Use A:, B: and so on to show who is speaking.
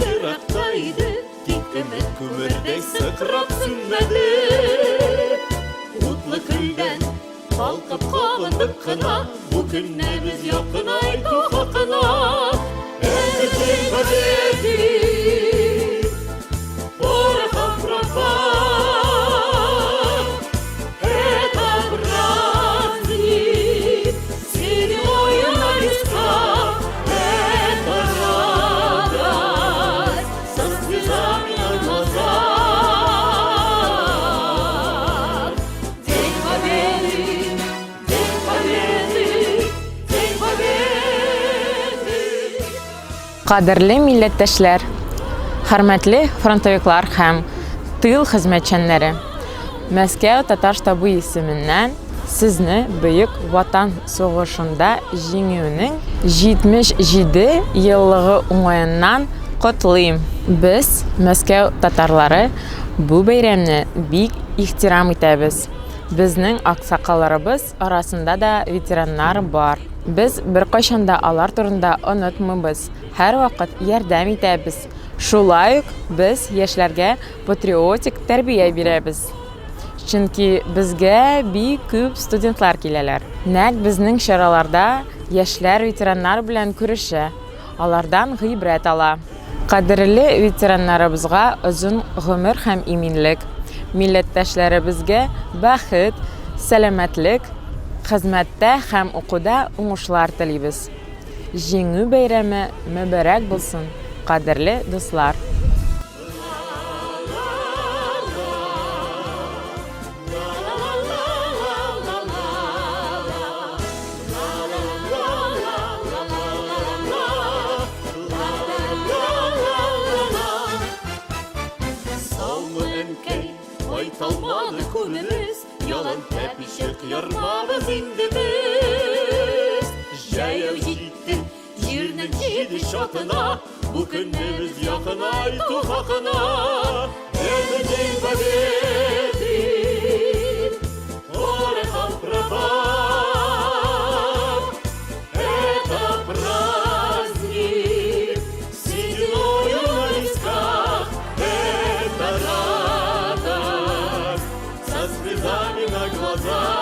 A: еракта иде, тик өмет күмердәй сыкрап сүнмәде. Утлы көлдән калкып кабындык кына, бу көнне без якынайту хакына. Это День Победы! Порохом пропах! Это праздник сединою на висках, это радость со слезами на глазах. День Победы, День Победы, День Победы!
B: Кадерле милләттәшләр, хөрмәтле фронтовиклар һәм тыл хезмәтчәннәре! Мәскәү татар штабы исеменнән сезне Бөек Ватан сугышында Җиңүнең 77 еллыгы уңаеннан котлыйм! Без, Мәскәү татарлары, бу бәйрәмне бик ихтирам итәбез. Безнең аксакалларыбыз арасында да ветераннар бар. Без беркайчан да алар турында онытмыйбыз, һәрвакыт ярдәм итәбез. Шулай ук без яшьләргә патриотик тәрбия бирәбез. Чөнки безгә бик күп студентлар киләләр. Нәкъ безнең чараларда яшьләр ветераннар белән күрешә, алардан гыйбрәт ала. Кадерле ветераннарыбызга озын гомер һәм иминлек, милләттәшләребезгә бәхет, сәламәтлек, хезмәттә һәм укуда уңышлар телибез. Җиңү бәйрәме мөбарәк булсын, кадерле дуслар!
A: Саумы, әнкәй, кайталмады күнебез, ялан тәпи чык ярмабыз инде без. Җәяү җиттек җирнең җиде чатына, бу көнне без якынайту хакына. Это День Победы, порохом пропах. Это праздник сединою на висках, это радость со слезами на глазах.